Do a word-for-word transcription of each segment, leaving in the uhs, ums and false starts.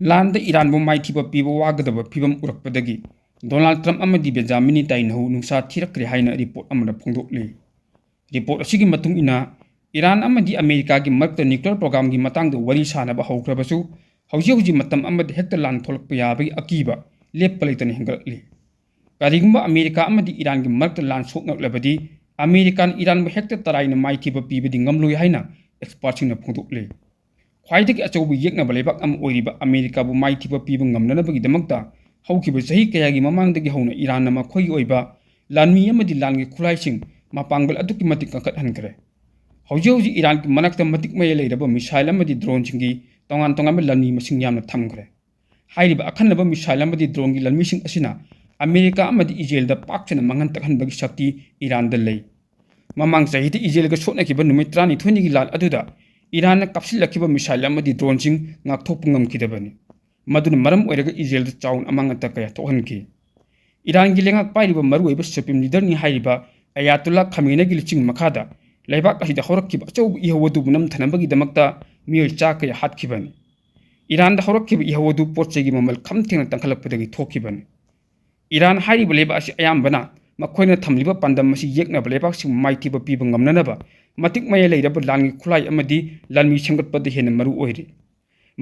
ꯂꯥꯟꯗ ꯏꯔꯥꯟꯕꯨ ꯃꯥꯏꯊꯤꯕ ꯄꯤꯕ ꯋꯥꯒꯗꯕ ꯐꯤꯚꯝ ꯎꯔꯛꯄꯗꯒꯤ ꯗꯣꯅꯥꯜꯗ ꯇ꯭ꯔꯝꯞ ꯑꯃꯗꯤ ꯕꯦꯟꯖꯥꯃꯤꯟ ꯅꯦꯇꯥꯟꯌꯥꯍꯨ ꯅꯨꯡꯁꯥ ꯊꯤꯔꯛꯈ꯭ꯔꯦ ꯍꯥꯏꯅ ꯔꯤꯄꯣꯔꯠ ꯑꯃꯗ ꯐꯣꯡꯗꯣꯛꯂꯤ꯫ ꯔꯤꯄꯣꯔꯠ ꯑꯁꯤꯒꯤ ꯃꯇꯨꯡ ꯏꯟꯅ, ꯏꯔꯥꯟ ꯑꯃꯗꯤ ꯑꯃꯦꯔꯤꯀꯥꯒꯤ ꯃꯔꯛꯇ ꯅ꯭ꯌꯨꯀ꯭ꯂꯤꯌꯔ ꯄ꯭ꯔꯣꯒ꯭ꯔꯥꯝꯒꯤ ꯃꯇꯥꯡꯗ ꯋꯥꯔꯤ ꯁꯥꯅꯕ ꯍꯧꯈ꯭ꯔꯕꯁꯨ, ꯍꯧꯖꯤꯛ ꯍꯧꯖꯤꯛ ꯃꯇꯝ ꯑꯃꯗ ꯍꯦꯛꯇ ꯂꯥꯟ ꯊꯣꯛꯂꯛꯄ ꯌꯥꯕꯒꯤ ꯑꯀꯤꯕ ꯂꯦꯞꯄ ꯂꯩꯇꯅ ꯍꯦꯟꯒꯠꯂꯛꯂꯤ꯫ ꯀꯔꯤꯒꯨꯝꯕ ꯑꯃꯦꯔꯤꯀꯥ ꯑꯃꯗꯤ ꯏꯔꯥꯟꯒꯤ ꯃꯔꯛꯇ ꯂꯥꯟ ꯁꯣꯛꯅꯔꯛꯂꯕꯗꯤ, ꯑꯃꯦꯔꯤꯀꯥꯅ ꯏꯔꯥꯟꯕꯨ ꯍꯦꯛꯇ ꯇꯔꯥꯏꯅ ꯃꯥꯏꯊꯤꯕ ꯄꯤꯕꯗꯤ ꯉꯝꯂꯣꯏ ꯍꯥꯏꯅ ꯑꯦꯛꯁꯄꯔꯠꯁꯤꯡꯅ ꯐꯣꯡꯗꯣꯛꯂꯤ꯫ ꯈ꯭ꯋꯥꯏꯗꯒꯤ ꯑꯆꯧꯕ ꯌꯦꯛꯅꯕ ꯂꯩꯕꯥꯛ ꯑꯃ ꯑꯣꯏꯔꯤꯕ ꯑꯃꯦꯔꯤꯀꯥꯕꯨ ꯃꯥꯏꯊꯤꯕ ꯄꯤꯕ ꯉꯝꯅꯅꯕꯒꯤꯗꯃꯛꯇ ꯍꯧꯈꯤꯕ ꯆꯍꯤ ꯀꯌꯥꯒꯤ ꯃꯃꯥꯡꯗꯒꯤ ꯍꯧꯅ ꯏꯔꯥꯟꯅ ꯃꯈꯣꯏꯒꯤ ꯑꯣꯏꯕ ꯂꯥꯟꯃꯤ ꯑꯃꯗꯤ ꯂꯥꯟꯒꯤ ꯈꯨꯠꯂꯥꯏꯁꯤꯡ ꯃꯄꯥꯡꯒꯜ ꯑꯗꯨꯛꯀꯤ ꯃꯇꯤꯛ ꯀꯟꯈꯠꯍꯟꯈ꯭ꯔꯦ꯫ ꯍꯧꯖꯤꯛ ꯍꯧꯖꯤꯛ ꯏꯔꯥꯟꯒꯤ ꯃꯅꯥꯛꯇ ꯃꯇꯤꯛ ꯃꯌꯥꯏ ꯂꯩꯔꯕ ꯃꯤꯁꯥꯏꯜ ꯑꯃꯗꯤ ꯗ꯭ꯔꯣꯟꯁꯤꯡꯒꯤ ꯇꯣꯉꯥꯟ ꯇꯣꯉꯥꯟꯕ ꯂꯥꯟꯃꯤ ꯃꯁꯤꯡ ꯌꯥꯝꯅ ꯊꯝꯈ꯭ꯔꯦ꯫ ꯍꯥꯏꯔꯤꯕ ꯑꯈꯟꯅꯕ ꯃꯤꯁꯥꯏꯜ ꯑꯃꯗꯤ ꯗ꯭ꯔꯣꯟꯒꯤ ꯂꯥꯟꯃꯤꯁꯤꯡ ꯑꯁꯤꯅ ꯑꯃꯦꯔꯤꯀꯥ ꯑꯃꯗꯤ ꯏꯖꯔꯦꯜꯗ ꯄꯥꯛ ꯁꯟꯅ ꯃꯥꯡꯍꯟ ꯇꯥꯛꯍꯟꯕꯒꯤ ꯁꯛꯇꯤ ꯏꯔꯥꯟꯗ ꯂꯩ꯫ ꯃꯃꯥꯡ ꯆꯍꯤꯗ ꯏꯖꯔꯦꯜꯒ ꯁꯣꯛꯅꯈꯤꯕ ꯅꯨꯃꯤꯠ ꯇꯔꯥꯅꯤꯊꯣꯏꯅꯤꯒꯤ ꯂꯥꯟ ꯑꯗꯨꯗ ꯏꯔꯥꯟꯅ ꯀꯥꯞꯁꯤꯜꯂꯛꯈꯤꯕ ꯃꯤꯁꯥꯏꯜ ꯑꯃꯗꯤ ꯗ꯭ꯔꯣꯟꯁꯤꯡ ꯉꯥꯛꯊꯣꯛꯄ ꯉꯝꯈꯤꯗꯕꯅꯤ꯫ ꯃꯗꯨꯅ ꯃꯔꯝ ꯑꯣꯏꯔꯒ ꯏꯖꯔꯦꯜꯗ ꯆꯥꯎꯅ ꯑꯃꯥꯡ ꯑꯇ ꯀꯌꯥ ꯊꯣꯛꯍꯟꯈꯤ꯫ ꯏꯔꯥꯟꯒꯤ ꯂꯩꯉꯥꯛ ꯄꯥꯏꯔꯤꯕ ꯃꯔꯨꯑꯣꯏꯕ ꯁꯨꯄ꯭ꯔꯤꯝ ꯂꯤꯗꯔꯅꯤ ꯍꯥꯏꯔꯤꯕ ꯑꯌꯥꯇꯨꯜꯂꯥ ꯈꯥꯃꯦꯅꯤꯒꯤ ꯂꯨꯆꯤꯡ ꯃꯈꯥꯗ ꯂꯩꯕꯥꯛ ꯑꯁꯤꯗ ꯍꯧꯔꯛꯈꯤꯕ ꯑꯆꯧꯕ ꯏꯍꯧ ꯑꯗꯨꯕꯨ ꯅꯝꯊꯅꯕꯒꯤꯗꯃꯛꯇ ꯃꯤꯑꯣꯏ ꯆꯥ ꯀꯌꯥ ꯍꯥꯠꯈꯤꯕꯅꯤ꯫ ꯏꯔꯥꯟꯗ ꯍꯧꯔꯛꯈꯤꯕ ꯏꯍꯧ ꯑꯗꯨ ꯄꯣꯠ ꯆꯩꯒꯤ ꯃꯃꯜ ꯈꯝ ꯊꯦꯡꯅ ꯇꯥꯡꯈꯠꯂꯛꯄꯗꯒꯤ ꯊꯣꯛꯈꯤꯕꯅꯤ꯫ ꯏꯔꯥꯟ ꯍꯥꯏꯔꯤꯕ ꯂꯩꯕꯥꯛ ꯑꯁꯤ ꯑꯌꯥꯝꯕꯅ ꯃꯈꯣꯏꯅ ꯊꯝꯂꯤꯕ ꯄꯥꯟꯗꯝ ꯑꯁꯤ ꯌꯦꯛꯅꯕ ꯂꯩꯕꯥꯛꯁꯤꯡꯕꯨ ꯃꯥꯏꯊꯤꯕ ꯄꯤꯕ ꯉꯝꯅꯅꯕ ꯃꯇꯤꯛ ꯃꯌꯥꯏ ꯂꯩꯔꯕ ꯂꯥꯟꯒꯤ ꯈꯨꯠꯂꯥꯏ ꯑꯃꯗꯤ ꯂꯥꯟꯃꯤ ꯁꯦꯝꯒꯠꯄꯗ ꯍꯦꯟꯅ ꯃꯔꯨ ꯑꯣꯏꯔꯤ꯫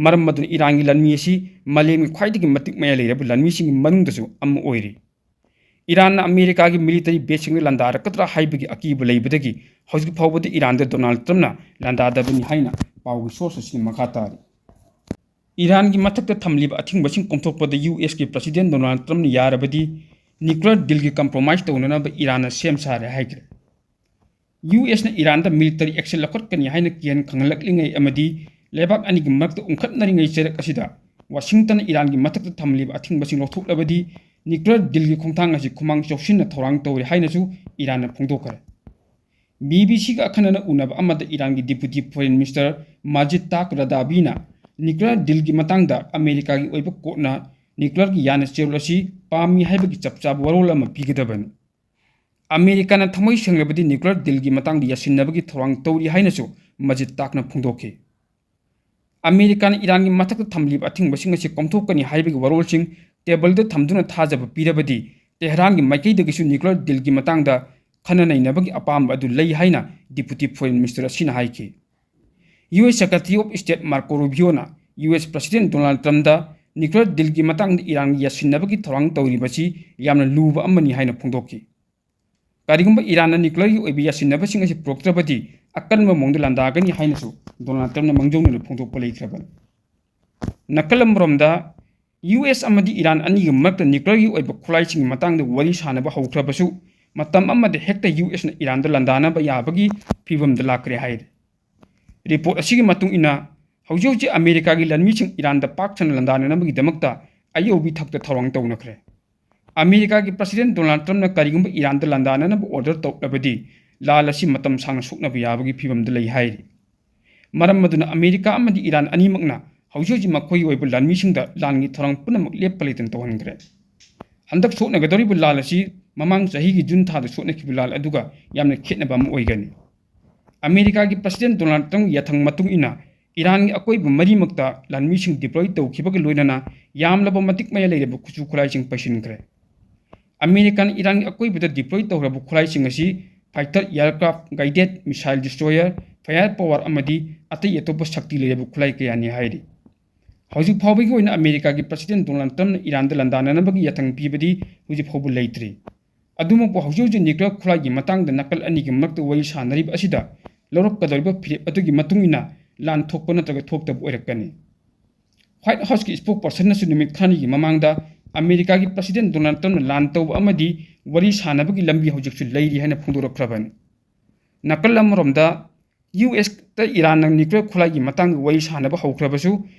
ꯃꯔꯝ ꯑꯗꯨꯅ ꯏꯔꯥꯟꯒꯤ ꯂꯥꯟꯃꯤ ꯑꯁꯤ ꯃꯥꯂꯦꯝꯒꯤ ꯈ꯭ꯋꯥꯏꯗꯒꯤ ꯃꯇꯤꯛ ꯃꯌꯥꯏ ꯂꯩꯔꯕ ꯂꯥꯟꯃꯤꯁꯤꯡꯒꯤ ꯃꯅꯨꯡꯗꯁꯨ ꯑꯃ ꯑꯣꯏꯔꯤ꯫ ꯏꯔꯥꯟꯅ ꯑꯃꯦꯔꯤꯀꯥꯒꯤ ꯃꯤꯂꯤꯇꯔꯤ ꯕꯦꯖꯁꯤꯡꯗ ꯂꯥꯟꯗꯥꯔꯛꯀꯗ꯭ꯔꯥ ꯍꯥꯏꯕꯒꯤ ꯑꯀꯤꯕ ꯂꯩꯕꯗꯒꯤ ꯍꯧꯖꯤꯛ ꯐꯥꯎꯕꯗ ꯏꯔꯥꯟꯗ ꯗꯣꯅꯥꯜꯗ ꯇ꯭ꯔꯝꯞꯅ ꯂꯥꯟꯗꯥꯗꯕꯅꯤ ꯍꯥꯏꯅ ꯄꯥꯎꯒꯤ ꯁꯣꯔꯁ ꯑꯁꯤꯅ ꯃꯈꯥ ꯇꯥꯔꯤ꯫ ꯏꯔꯥꯟꯒꯤ ꯃꯊꯛꯇ ꯊꯝꯂꯤꯕ ꯑꯊꯤꯡꯕꯁꯤꯡ ꯀꯣꯝꯊꯣꯛꯄꯗ ꯌꯨ ꯑꯦꯁꯀꯤ ꯄ꯭ꯔꯁꯤꯗꯦꯟ ꯗꯣꯅꯥꯜꯗ ꯇ꯭ꯔꯝꯞꯅ ꯌꯥꯔꯕꯗꯤ ꯅ꯭ꯌꯨꯀ꯭ꯂꯤꯌꯔ ꯗꯤꯜꯒꯤ ꯀꯝꯄ꯭ꯔꯣꯃꯥꯏꯁ ꯇꯧꯅꯅꯕ ꯏꯔꯥꯟꯅ ꯁꯦꯝ ꯁꯥꯔꯦ ꯍꯥꯏꯈ꯭ꯔꯦ꯫ ꯌꯨ ꯑꯦꯁꯅ ꯏꯔꯥꯟꯗ ꯃꯤꯂꯤꯇꯔꯤ ꯑꯦꯛꯁꯟ ꯂꯧꯈꯠꯀꯅꯤ ꯍꯥꯏꯅ ꯀꯤꯍꯟ ꯈꯪꯍꯜꯂꯛꯂꯤꯉꯩ ꯑꯃꯗꯤ ꯂꯩꯕꯥꯛ ꯑꯅꯤꯒꯤ ꯃꯔꯛꯇ ꯎꯪꯈꯠꯅꯔꯤꯉꯩ ꯆꯩꯔꯛ ꯑꯁꯤꯗ ꯋꯥꯁꯤꯡꯇꯟꯅ ꯏꯔꯥꯟꯒꯤ ꯃꯊꯛꯇ ꯊꯝꯂꯤꯕ ꯑꯊꯤꯡꯕꯁꯤꯡ ꯂꯧꯊꯣꯛꯂꯕꯗꯤ ꯅ꯭ꯌꯨꯀ꯭ꯂꯤꯌꯔ ꯗꯤꯜꯒꯤ ꯈꯣꯡꯊꯥꯡ ꯑꯁꯤ ꯈꯨꯃꯥꯡ ꯆꯥꯎꯁꯤꯟꯅ ꯊꯧꯔꯥꯡ ꯇꯧꯔꯤ ꯍꯥꯏꯅꯁꯨ ꯏꯔꯥꯟꯅ ꯐꯣꯡꯗꯣꯛꯈ꯭ꯔꯦ꯫ ꯕꯤ ꯕꯤ ꯁꯤꯒ ꯑꯈꯟꯅꯅ ꯎꯅꯕ ꯑꯃꯗ ꯏꯔꯥꯟꯒꯤ ꯗꯤꯄꯨꯇꯤ ꯐꯣꯔꯦꯟ ꯃꯤꯅꯤꯁꯇꯔ ꯃꯥꯖꯤꯗ ꯇꯥꯛ ꯔꯗꯥꯕꯤꯅ ꯅ꯭ꯌꯨꯀ꯭ꯂꯤꯌꯔ ꯗꯤꯜꯒꯤ ꯃꯇꯥꯡꯗ ꯑꯃꯦꯔꯤꯀꯥꯒꯤ ꯑꯣꯏꯕ ꯀꯣꯔꯠꯅ ꯅ꯭ꯌꯨꯀ꯭ꯂꯤꯌꯔꯒꯤ ꯌꯥꯅ ꯆꯦꯔꯣꯜ ꯑꯁꯤ ꯄꯥꯝꯃꯤ ꯍꯥꯏꯕꯒꯤ ꯆꯞ ꯆꯥꯕ ꯋꯥꯔꯣꯜ ꯑꯃ ꯄꯤꯒꯗꯕꯅꯤ꯫ ꯑꯃꯦꯔꯤꯀꯥꯅ ꯊꯃꯣꯏ ꯁꯦꯡꯂꯕꯗꯤ ꯅ꯭ꯌꯨꯀ꯭ꯂꯤꯌꯔ ꯗꯤꯜꯒꯤ ꯃꯇꯥꯡꯗ ꯌꯥꯁꯤꯟꯅꯕꯒꯤ ꯊꯧꯔꯥꯡ ꯇꯧꯔꯤ ꯍꯥꯏꯅꯁꯨ ꯃꯥꯖꯤꯗ ꯇꯥꯛꯅ ꯐꯣꯡꯗꯣꯛꯈꯤ꯫ ꯑꯃꯦꯔꯤꯀꯥꯅ ꯏꯔꯥꯟꯒꯤ ꯃꯊꯛꯇ ꯊꯝꯂꯤꯕ ꯑꯊꯤꯡꯕꯁꯤꯡ ꯑꯁꯤ ꯀꯣꯝꯊꯣꯛꯀꯅꯤ ꯍꯥꯏꯕꯒꯤ ꯋꯥꯔꯣꯜꯁꯤꯡ ꯇꯦꯕꯜꯗ ꯊꯝꯗꯨꯅ ꯊꯥꯖꯕ ꯄꯤꯔꯕꯗꯤ, ꯇꯦꯍꯔꯥꯟꯒꯤ ꯃꯥꯏꯀꯩꯗꯒꯤꯁꯨ ꯅ꯭ꯌꯨꯀ꯭ꯂꯤꯌꯔ ꯗꯤꯜꯒꯤ ꯃꯇꯥꯡꯗ ꯈꯟꯅ ꯅꯩꯅꯕꯒꯤ ꯑꯄꯥꯝꯕ ꯑꯗꯨ ꯂꯩ ꯍꯥꯏꯅ ꯗꯤꯄꯨꯇꯤ ꯐꯣꯔꯦꯟ ꯃꯤꯅꯤꯁꯇꯔ ꯑꯁꯤꯅ ꯍꯥꯏꯈꯤ꯫ U S secretary of state Marco Rubio U S president Donald ꯇ꯭ꯔꯝꯞꯗ ꯅ꯭ꯌꯨꯀ꯭ꯂꯤꯌꯔ ꯗꯤꯜꯒꯤ ꯃꯇꯥꯡꯗ ꯏꯔꯥꯟꯒꯤ ꯌꯥꯁꯤꯟꯅꯕꯒꯤ ꯊꯧꯔꯥꯡ ꯇꯧꯔꯤꯕꯁꯤ ꯌꯥꯝꯅ ꯂꯨꯕ ꯑꯃꯅꯤ ꯍꯥꯏꯅ ꯐꯣꯡꯗꯣꯛꯈꯤ꯫ ꯀꯔꯤꯒꯨꯝꯕ ꯏꯔꯥꯟꯅ ꯅ꯭ꯌꯨꯀ꯭ꯂꯤꯌꯔꯒꯤ ꯑꯣꯏꯕ ꯌꯥꯁꯤꯟꯅꯕꯁꯤꯡ ꯑꯁꯤ ꯄꯨꯔꯛꯇ꯭ꯔꯕꯗꯤ, ꯑꯀꯟꯕ ꯃꯑꯣꯡꯗ ꯂꯥꯟꯗꯥꯒꯅꯤ ꯍꯥꯏꯅꯁꯨ ꯗꯣꯅꯥꯜꯗ ꯇ꯭ꯔꯝꯞꯅ ꯃꯥꯡꯖꯧꯅꯅ ꯐꯣꯡꯗꯣꯛꯄ ꯂꯩꯈ꯭ꯔꯕꯅꯤ꯫ ꯅꯥꯀꯜ ꯑꯃꯔꯣꯝꯗ, ꯌꯨ ꯑꯦꯁ ꯑꯃꯗꯤ ꯏꯔꯥꯟ ꯑꯅꯤꯒꯤ ꯃꯔꯛꯇ ꯅ꯭ꯌꯨꯀ꯭ꯂꯤꯌꯔꯒꯤ ꯑꯣꯏꯕ ꯈꯨꯠꯂꯥꯏꯁꯤꯡꯒꯤ ꯃꯇꯥꯡꯗ ꯋꯥꯔꯤ ꯁꯥꯅꯕ ꯍꯧꯈ꯭ꯔꯕꯁꯨ, ꯃꯇꯝ ꯑꯃꯗ ꯍꯦꯛꯇ ꯌꯨ ꯑꯦꯁꯅ ꯏꯔꯥꯟꯗ ꯂꯥꯟꯗꯥꯅꯕ ꯌꯥꯕꯒꯤ ꯐꯤꯚꯝꯗ ꯂꯥꯛꯈ꯭ꯔꯦ ꯍꯥꯏꯔꯤ꯫ ꯔꯤꯄꯣꯔꯠ ꯑꯁꯤꯒꯤ ꯃꯇꯨꯡ ꯏꯟꯅ, ꯍꯧꯖꯤꯛ ꯍꯧꯖꯤꯛ ꯑꯃꯦꯔꯤꯀꯥꯒꯤ ꯂꯥꯟꯃꯤꯁꯤꯡ ꯏꯔꯥꯟꯗ ꯄꯥꯛ ꯁꯟꯅ ꯂꯥꯟꯗꯥꯅꯅꯕꯒꯤꯗꯃꯛꯇ ꯑꯌꯧꯕꯤ ꯊꯛꯇ ꯊꯧꯔꯥꯡ ꯇꯧꯅꯈ꯭ꯔꯦ꯫ ꯑꯃꯦꯔꯤꯀꯥꯒꯤ ꯄ꯭ꯔꯁꯤꯗꯦꯟꯠ ꯗꯣꯅꯥꯜꯗ ꯇ꯭ꯔꯝꯞꯅ ꯀꯔꯤꯒꯨꯝꯕ ꯏꯔꯥꯟꯗ ꯂꯥꯟꯗꯥꯅꯅꯕ ꯑꯣꯔꯗꯔ ꯇꯧꯔꯛꯂꯕꯗꯤ, ꯂꯥꯟ ꯑꯁꯤ ꯃꯇꯝ ꯁꯥꯡꯅ ꯁꯣꯛꯅꯕ ꯌꯥꯕꯒꯤ ꯐꯤꯚꯝꯗ ꯂꯩ ꯍꯥꯏꯔꯤ꯫ ꯃꯔꯝ ꯑꯗꯨꯅ ꯑꯃꯦꯔꯤꯀꯥ ꯑꯃꯗꯤ ꯏꯔꯥꯟ ꯑꯅꯤꯃꯛꯅ ꯍꯧꯖꯤꯛ ꯍꯧꯖꯤꯛ ꯃꯈꯣꯏꯒꯤ ꯑꯣꯏꯕ ꯂꯥꯟꯃꯤꯁꯤꯡꯗ ꯂꯥꯟꯒꯤ ꯊꯧꯔꯥꯡ ꯄꯨꯝꯅꯃꯛ ꯂꯦꯞꯄ ꯂꯩꯇꯅ ꯇꯧꯍꯟꯈ꯭ꯔꯦ꯫ ꯍꯟꯗꯛ ꯁꯣꯛꯅꯒꯗꯧꯔꯤꯕ ꯂꯥꯟ ꯑꯁꯤ ꯃꯃꯥꯡ ꯆꯍꯤꯒꯤ ꯖꯨꯟ ꯊꯥꯗ ꯁꯣꯛꯅꯈꯤꯕ ꯂꯥꯟ ꯑꯗꯨꯒ ꯌꯥꯝꯅ ꯈꯦꯠꯅꯕ ꯑꯃ ꯑꯣꯏꯒꯅꯤ꯫ ꯑꯃꯦꯔꯤꯀꯥꯒꯤ ꯄ꯭ꯔꯁꯤꯗꯦꯟꯠ ꯗꯣꯅꯥꯜꯗ ꯇ꯭ꯔꯝꯞꯀꯤ ꯌꯥꯊꯪ ꯃꯇꯨꯡ ꯏꯟꯅ, ꯏꯔꯥꯟꯒꯤ ꯑꯀꯣꯏꯕ ꯃꯔꯤꯃꯛꯇ ꯂꯥꯟꯃꯤꯁꯤꯡ ꯗꯤꯄ꯭ꯂꯣꯏ ꯇꯧꯈꯤꯕꯒ ꯂꯣꯏꯅꯅ ꯌꯥꯝꯂꯕ ꯃꯇꯤꯛ ꯃꯌꯥꯏ ꯂꯩꯔꯕ ꯈꯨꯠꯁꯨ ꯈꯨꯠꯂꯥꯏꯁꯤꯡ ꯄꯩꯁꯤꯟꯈ꯭ꯔꯦ꯫ ꯑꯃꯦꯔꯤꯀꯥꯅ ꯏꯔꯥꯟꯒꯤ ꯑꯀꯣꯏꯕꯗ ꯗꯤꯄ꯭ꯂꯣꯏ ꯇꯧꯈ꯭ꯔꯕ ꯈꯨꯠꯂꯥꯏꯁꯤꯡ ꯑꯁꯤ fighter aircraft, guided missile destroyer, fire power ꯑꯃꯗꯤ ꯑꯇꯩ ꯑꯇꯣꯞꯄ ꯁꯛꯇꯤ ꯂꯩꯔꯕ ꯈꯨꯠꯂꯥꯏ ꯀꯌꯥꯅꯤ ꯍꯥꯏꯔꯤ꯫ ꯍꯧꯖꯤꯛ ꯐꯥꯎꯕꯒꯤ ꯑꯣꯏꯅ ꯑꯃꯦꯔꯤꯀꯥꯒꯤ ꯄ꯭ꯔꯁꯤꯗꯦꯟꯠ ꯗꯣꯅꯥꯜꯗ ꯇ꯭ꯔꯝꯞꯅ ꯏꯔꯥꯟꯗ ꯂꯥꯟꯗꯥꯅꯅꯕꯒꯤ ꯌꯥꯊꯪ ꯄꯤꯕꯗꯤ ꯍꯧꯖꯤꯛ ꯐꯥꯎꯕ ꯂꯩꯇ꯭ꯔꯤ꯫ ꯑꯗꯨꯃꯛꯄꯨ, ꯍꯧꯖꯤꯛ ꯍꯧꯖꯤꯛ ꯅ꯭ꯌꯨꯀ꯭ꯂꯤꯌꯔ ꯈꯨꯠꯂꯥꯏꯒꯤ ꯃꯇꯥꯡꯗ ꯅꯥꯀꯜ ꯑꯅꯤꯒꯤ ꯃꯔꯛꯇ ꯋꯥꯔꯤ ꯁꯥꯅꯔꯤꯕ ꯑꯁꯤꯗ ꯂꯧꯔꯛꯀꯗꯧꯔꯤꯕ ꯐꯤꯔꯦꯞ ꯑꯗꯨꯒꯤ ꯃꯇꯨꯡ ꯏꯟꯅ ꯂꯥꯟ ꯊꯣꯛꯄ ꯅꯠꯇ꯭ꯔꯒ ꯊꯣꯛꯇꯕ ꯑꯣꯏꯔꯛꯀꯅꯤ꯫ ꯋꯥꯏꯠ ꯍꯥꯎꯁꯀꯤ ꯁ꯭ꯄꯣꯛꯄꯔꯁꯟꯅꯁꯨ ꯅꯨꯃꯤꯠ ꯈꯔꯅꯤꯒꯤ ꯃꯃꯥꯡꯗ ꯑꯃꯦꯔꯤꯀꯥꯒꯤ ꯄ꯭ꯔꯁꯤꯗꯦꯟꯠ ꯗꯣꯅꯥꯜꯗ ꯇ꯭ꯔꯝꯞꯅ ꯂꯥꯟ ꯇꯧꯕ ꯑꯃꯗꯤ ꯋꯥꯔꯤ ꯁꯥꯅꯕꯒꯤ ꯂꯝꯕꯤ ꯍꯧꯖꯤꯛꯁꯨ ꯂꯩꯔꯤ ꯍꯥꯏꯅ ꯐꯣꯡꯗꯣꯔꯛꯈ꯭ꯔꯕꯅꯤ꯫ ꯅꯥꯀꯜ ꯑꯃꯔꯣꯝꯗ, ꯌꯨ ꯑꯦꯁꯇ ꯏꯔꯥꯟꯅ ꯅ꯭ꯌꯨꯀ꯭ꯂꯤꯌꯔ ꯈꯨꯠꯂꯥꯏꯒꯤ ꯃꯇꯥꯡꯗ ꯋꯥꯔꯤ ꯁꯥꯅꯕ ꯍꯧꯈ꯭ꯔꯕꯁꯨ,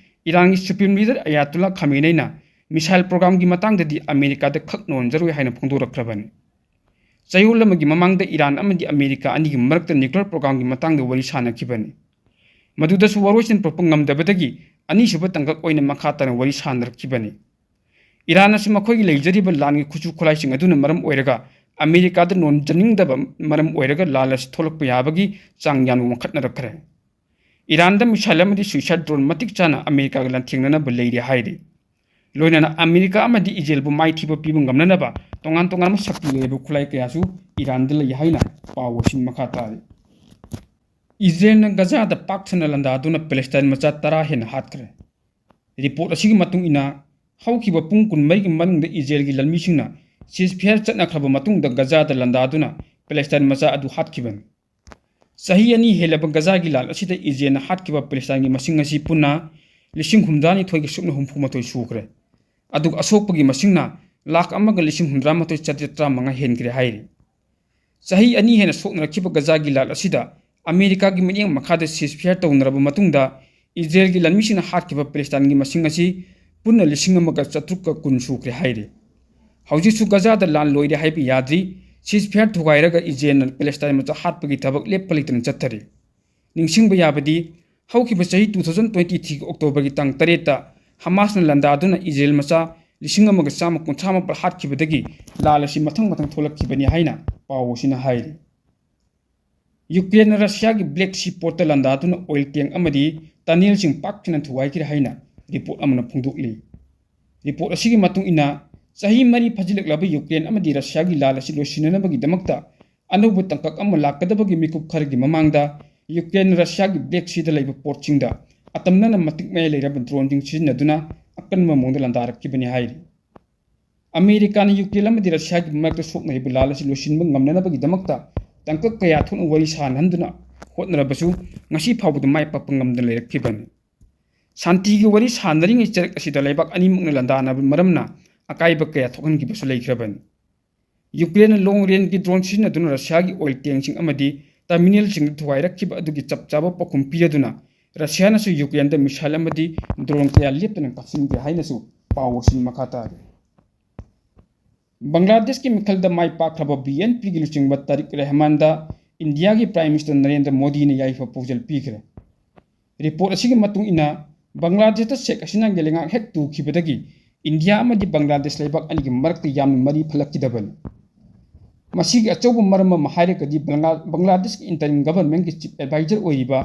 ꯏꯔꯥꯟꯒꯤ ꯁꯨꯄ꯭ꯔꯤꯝ ꯂꯤꯗꯔ ꯑꯌꯥꯇꯣꯜꯂꯥ ꯈꯥꯃꯦꯅꯩꯅ ꯃꯤꯁꯥꯏꯜ ꯄ꯭ꯔꯣꯒ꯭ꯔꯥꯝꯒꯤ ꯃꯇꯥꯡꯗꯗꯤ ꯑꯃꯦꯔꯤꯀꯥꯗ ꯈꯛ ꯅꯣꯟꯖꯔꯣꯏ ꯍꯥꯏꯅ ꯐꯣꯡꯗꯣꯔꯛꯈ꯭ꯔꯕꯅꯤ꯫ ꯆꯌꯣꯜ ꯑꯃꯒꯤ ꯃꯃꯥꯡꯗ ꯏꯔꯥꯟ ꯑꯃꯗꯤ ꯑꯃꯦꯔꯤꯀꯥ ꯑꯅꯤꯒꯤ ꯃꯔꯛꯇ ꯅ꯭ꯌꯨꯀ꯭ꯂꯤꯌꯔ ꯄ꯭ꯔꯣꯒ꯭ꯔꯥꯝꯒꯤ ꯃꯇꯥꯡꯗ ꯋꯥꯔꯤ ꯁꯥꯅꯈꯤꯕꯅꯤ꯫ ꯃꯗꯨꯗꯁꯨ ꯋꯥꯔꯣꯏꯁꯤꯟ ꯄꯨꯔꯛꯄ ꯉꯝꯗꯕꯗꯒꯤ ꯑꯅꯤꯁꯨꯕ ꯇꯥꯡꯀꯛ ꯑꯣꯏꯅ ꯃꯈꯥ ꯇꯥꯅ ꯋꯥꯔꯤ ꯁꯥꯅꯔꯛꯈꯤꯕꯅꯤ꯫ ꯏꯔꯥꯟꯅꯁꯨ ꯃꯈꯣꯏꯒꯤ ꯂꯩꯖꯔꯤꯕ ꯂꯥꯟꯒꯤ ꯈꯨꯠꯁꯨ ꯈꯨꯠꯂꯥꯏꯁꯤꯡ ꯑꯗꯨꯅ ꯃꯔꯝ ꯑꯣꯏꯔꯒ ꯑꯃꯦꯔꯤꯀꯥꯗ ꯅꯣꯟꯖꯅꯤꯡꯗꯕ ꯃꯔꯝ ꯑꯣꯏꯔꯒ ꯂꯥꯟ ꯑꯁꯤ ꯊꯣꯛꯂꯛꯄ ꯌꯥꯕꯒꯤ ꯆꯥꯡ ꯌꯥꯝꯅ ꯋꯥꯡꯈꯠꯅꯔꯛꯈ꯭ꯔꯦ꯫ ꯏꯔꯥꯟꯗ missile ꯑꯃꯗꯤ suicide drone ꯃꯇꯤꯛ ꯆꯥꯅ ꯑꯃꯦꯔꯤꯀꯥꯒ ꯂꯥꯟꯊꯦꯡꯅꯅꯕ ꯂꯩꯔꯦ ꯍꯥꯏꯔꯤ꯫ ꯂꯣꯏꯅꯅ ꯑꯃꯦꯔꯤꯀꯥ ꯑꯃꯗꯤ ꯏꯖꯔꯦꯜꯕꯨ ꯃꯥꯏꯊꯤꯕ ꯄꯤꯕ ꯉꯝꯅꯅꯕ ꯇꯣꯉꯥꯟ ꯇꯣꯉꯥꯟꯕ ꯁꯛꯇꯤ ꯂꯩꯔꯕ ꯈꯨꯠꯂꯥꯏ ꯀꯌꯥꯁꯨ ꯏꯔꯥꯟꯗ ꯂꯩ ꯍꯥꯏꯅ ꯄꯥꯎ ꯑꯁꯤ ꯃꯈꯥ ꯇꯥꯔꯤ꯫ ꯏꯖꯔꯦꯜꯅ ꯒꯖꯥꯗ ꯄꯥꯛ ꯁꯟꯅ ꯂꯥꯟꯗꯥꯗꯨꯅ ꯄꯦꯂꯦꯁꯇꯥꯏꯟ ꯃꯆꯥ ꯇꯔꯥ ꯍꯦꯟꯅ ꯍꯥꯠꯈ꯭ꯔꯦ꯫ ꯔꯤꯄꯣꯔꯠ ꯑꯁꯤꯒꯤ ꯃꯇꯨꯡ ꯏꯟꯅ, ꯍꯧꯈꯤꯕ ꯄꯨꯡ ꯀꯨꯟꯃꯔꯤꯒꯤ ꯃꯅꯨꯡꯗ ꯏꯖꯔꯦꯜꯒꯤ ꯂꯥꯟꯃꯤꯁꯤꯡꯅ ceasefire ꯆꯠꯅꯈ꯭ꯔꯕ ꯃꯇꯨꯡꯗ ꯒꯖꯥꯗ ꯂꯥꯟꯗꯥꯗꯨꯅ ꯄꯦꯂꯦꯁꯇꯥꯏꯟ ꯃꯆꯥ ꯑꯗꯨ ꯍꯥꯠꯈꯤꯕꯅꯤ꯫ ꯆꯍꯤ ꯑꯅꯤ ꯍꯦꯜꯂꯕ ꯒꯖꯥꯒꯤ ꯂꯥꯟ ꯑꯁꯤꯗ ꯏꯖꯔꯦꯜꯅ ꯍꯥꯠꯈꯤꯕ ꯄꯦꯂꯦꯁꯇꯥꯏꯟꯒꯤ ꯃꯁꯤꯡ ꯑꯁꯤ ꯄꯨꯟꯅ ꯂꯤꯁꯤꯡ ꯍꯨꯝꯗ꯭ꯔꯥꯅꯤꯊꯣꯏꯒ ꯁꯨꯞꯅ ꯍꯨꯝꯐꯨ ꯃꯥꯊꯣꯏ ꯁꯨꯈ꯭ꯔꯦ꯫ ꯑꯗꯨꯒ ꯑꯁꯣꯛꯄꯒꯤ ꯃꯁꯤꯡꯅ ꯂꯥꯈ ꯑꯃꯒ ꯂꯤꯁꯤꯡ ꯍꯨꯝꯗ꯭ꯔꯥ ꯃꯥꯊꯣꯏ ꯆꯥꯇ꯭ꯔꯦꯠ ꯇꯔꯥꯃꯉꯥ ꯍꯦꯟꯈ꯭ꯔꯦ ꯍꯥꯏꯔꯤ꯫ ꯆꯍꯤ ꯑꯅꯤ ꯍꯦꯟꯅ ꯁꯣꯛꯅꯔꯛꯈꯤꯕ ꯒꯖꯥꯒꯤ ꯂꯥꯟ ꯑꯁꯤꯗ ꯑꯃꯦꯔꯤꯀꯥꯒꯤ ꯃꯤꯠꯌꯦꯡ ꯃꯈꯥꯗ ceasefire ꯇꯧꯅꯔꯕ ꯃꯇꯨꯡꯗ ꯏꯖꯔꯦꯜꯒꯤ ꯂꯥꯟꯃꯤꯁꯤꯡꯅ ꯍꯥꯠꯈꯤꯕ ꯄꯦꯂꯦꯁꯇꯥꯏꯟꯒꯤ ꯃꯁꯤꯡ ꯑꯁꯤ ꯄꯨꯟꯅ ꯂꯤꯁꯤꯡ ꯑꯃꯒ ꯆꯥꯇ꯭ꯔꯨꯛꯀ ꯀꯨꯟ ꯁꯨꯈ꯭ꯔꯦ ꯍꯥꯏꯔꯤ꯫ ꯍꯧꯖꯤꯛꯁꯨ ꯒꯖꯥꯗ ꯂꯥꯟ ꯂꯣꯏꯔꯦ ꯍꯥꯏꯕ ꯌꯥꯗ꯭ꯔꯤ꯫ Ceasefire ꯊꯨꯒꯥꯏꯔꯒ ꯏꯖꯔꯦꯜꯅ ꯄꯦꯂꯦꯁꯇꯥꯏꯟ ꯃꯆꯥ ꯍꯥꯠꯄꯒꯤ ꯊꯕꯛ ꯂꯦꯞꯄ ꯂꯩꯇꯅ ꯆꯠꯊꯔꯤ꯫ ꯅꯤꯡꯁꯤꯡꯕ ꯌꯥꯕꯗꯤ, ꯍꯧꯈꯤꯕ ꯆꯍꯤ two thousand twenty threeꯒꯤ Octoberꯒꯤ ꯇꯥꯡ ꯇꯔꯦꯠꯇ ꯍꯃꯥꯁꯅ ꯂꯥꯟꯗꯥꯗꯨꯅ ꯏꯖꯔꯦꯜ ꯃꯆꯥ ꯂꯤꯁꯤꯡ ꯑꯃꯒ ꯆꯥꯝꯃ ꯀꯨꯟꯊ꯭ꯔꯥ ꯃꯥꯄꯜ ꯍꯥꯠꯈꯤꯕꯗꯒꯤ ꯂꯥꯟ ꯑꯁꯤ ꯃꯊꯪ ꯃꯊꯪ ꯊꯣꯛꯂꯛꯈꯤꯕꯅꯤ ꯍꯥꯏꯅ ꯄꯥꯎ ꯑꯁꯤꯅ ꯍꯥꯏꯔꯤ꯫ ꯌꯨꯀ꯭ꯔꯦꯟꯅ ꯔꯁꯤꯌꯥꯒꯤ Black Sea portꯇ ꯂꯥꯟꯗꯥꯗꯨꯅ oil tank ꯑꯃꯗꯤ tunnelꯁꯤꯡ ꯄꯥꯛ ꯁꯟꯅ ꯊꯨꯒꯥꯏꯈ꯭ꯔꯦ ꯍꯥꯏꯅ ꯔꯤꯄꯣꯔꯠ ꯑꯃꯅ ꯐꯣꯡꯗꯣꯛꯂꯤ꯫ ꯔꯤꯄꯣꯔꯠ ꯑꯁꯤꯒꯤ ꯃꯇꯨꯡ ꯏꯟꯅ, ꯆꯍꯤ ꯃꯔꯤ ꯐꯥꯖꯤꯜꯂꯛꯂꯕ ꯌꯨꯀ꯭ꯔꯦꯟ ꯑꯃꯗꯤ ꯔꯁꯤꯌꯥꯒꯤ ꯂꯥꯟ ꯑꯁꯤ ꯂꯣꯏꯁꯤꯟꯅꯅꯕꯒꯤꯗꯃꯛꯇ ꯑꯅꯧꯕ ꯇꯥꯡꯀꯛ ꯑꯃ ꯂꯥꯛꯀꯗꯕꯒꯤ ꯃꯤꯀꯨꯞ ꯈꯔꯒꯤ ꯃꯃꯥꯡꯗ ꯌꯨꯀ꯭ꯔꯦꯟꯅ ꯔꯁꯤꯌꯥꯒꯤ Black Seaꯗ ꯂꯩꯕ portꯁꯤꯡꯗ ꯑꯇꯝꯅꯅ ꯃꯇꯤꯛ ꯃꯌꯥꯏ ꯂꯩꯔꯕ droneꯁꯤꯡ ꯁꯤꯖꯤꯟꯅꯗꯨꯅ ꯑꯀꯟꯕ ꯃꯑꯣꯡꯗ ꯂꯥꯟꯗꯥꯔꯛꯈꯤꯕꯅꯤ ꯍꯥꯏꯔꯤ꯫ ꯑꯃꯦꯔꯤꯀꯥꯅ ꯌꯨꯀ꯭ꯔꯦꯟ ꯑꯃꯗꯤ ꯔꯁꯤꯌꯥꯒꯤ ꯃꯔꯛꯇ ꯁꯣꯛꯅꯔꯤꯕ ꯂꯥꯟ ꯑꯁꯤ ꯂꯣꯏꯁꯤꯟꯕ ꯉꯝꯅꯅꯕꯒꯤꯗꯃꯛꯇ ꯇꯥꯡꯀꯛ ꯀꯌꯥ ꯊꯣꯛꯅ ꯋꯥꯔꯤ ꯁꯥꯅꯍꯟꯗꯨꯅ ꯍꯣꯠꯅꯔꯕꯁꯨ ꯉꯁꯤ ꯐꯥꯎꯕꯗ ꯃꯥꯏ ꯄꯥꯛꯄ ꯉꯝꯗꯅ ꯂꯩꯔꯛꯈꯤꯕꯅꯤ꯫ ꯁꯥꯟꯇꯤꯒꯤ ꯋꯥꯔꯤ ꯁꯥꯟꯅꯔꯤꯉꯩ ꯆꯔꯛ ꯑꯁꯤꯗ ꯂꯩꯕꯥꯛ ꯑꯅꯤꯃꯛꯅ ꯂꯥꯟꯗꯥꯅꯕ ꯃꯔꯝꯅ ꯑꯀꯥꯏꯕ ꯀꯌꯥ ꯊꯣꯛꯍꯟꯈꯤꯕꯁꯨ ꯂꯩꯈ꯭ꯔꯕꯅꯤ꯫ ꯌꯨꯀ꯭ꯔꯦꯟꯅ long rangeꯒꯤ drone ꯁꯤꯖꯤꯟꯅꯗꯨꯅ ꯔꯁꯤꯌꯥꯒꯤ oil tankꯁꯤꯡ ꯑꯃꯗꯤ terminalꯁꯤꯡꯗ ꯊꯨꯒꯥꯏꯔꯛꯈꯤꯕ ꯑꯗꯨꯒꯤ ꯆꯞ ꯆꯥꯕ ꯄꯥꯎꯈꯨꯝ ꯄꯤꯔꯗꯨꯅ ꯔꯁꯤꯌꯥꯅꯁꯨ ꯌꯨꯀ꯭ꯔꯦꯟꯗ missile ꯑꯃꯗꯤ drone ꯀꯌꯥ ꯂꯦꯞꯇꯅ ꯀꯥꯞꯁꯤꯟꯈꯤ ꯍꯥꯏꯅꯁꯨ ꯄꯥꯎ ꯑꯁꯤ ꯃꯈꯥ ꯇꯥꯔꯤ꯫ ꯕꯪꯒ꯭ꯂꯥꯗꯦꯁꯀꯤ ꯃꯤꯈꯜꯗ ꯃꯥꯏ ꯄꯥꯛꯈ꯭ꯔꯕ BNPꯒꯤ ꯂꯨꯆꯤꯡꯕ ꯇꯥꯔꯤꯛ ꯔꯦꯍꯃꯥꯟꯗ ꯏꯟꯗꯤꯌꯥꯒꯤ Prime Minister ꯅꯔꯦꯟꯗ꯭ꯔ ꯃꯣꯗꯤꯅ ꯌꯥꯏꯐ ꯄꯥꯎꯖꯦꯜ ꯄꯤꯈ꯭ꯔꯦ꯫ ꯔꯤꯄꯣꯔꯠ ꯑꯁꯤꯒꯤ ꯃꯇꯨꯡ ꯏꯟꯅ, ꯕꯪꯒ꯭ꯂꯥꯗꯦꯁꯇ ꯁꯦꯈ ꯍꯁꯤꯅꯥꯒꯤ ꯂꯩꯉꯥꯛ ꯍꯦꯛ ꯇꯨꯈꯤꯕꯗꯒꯤ ꯏꯟꯗꯤꯌꯥ ꯑꯃꯗꯤ ꯕꯪꯒ꯭ꯂꯥꯗꯦꯁ ꯂꯩꯕꯥꯛ ꯑꯅꯤꯒꯤ ꯃꯔꯛꯇ ꯌꯥꯝꯅ ꯃꯔꯤ ꯐꯠꯂꯛꯈꯤꯗꯕꯅꯤ꯫ ꯃꯁꯤꯒꯤ ꯑꯆꯧꯕ ꯃꯔꯝ ꯑꯃ ꯍꯥꯏꯔꯒꯗꯤ, ꯕꯪꯒ꯭ꯂꯥ-, ꯕꯪꯒ꯭ꯂꯥꯗꯦꯁꯀꯤ interim governmentꯀꯤ chief advisor ꯑꯣꯏꯔꯤꯕ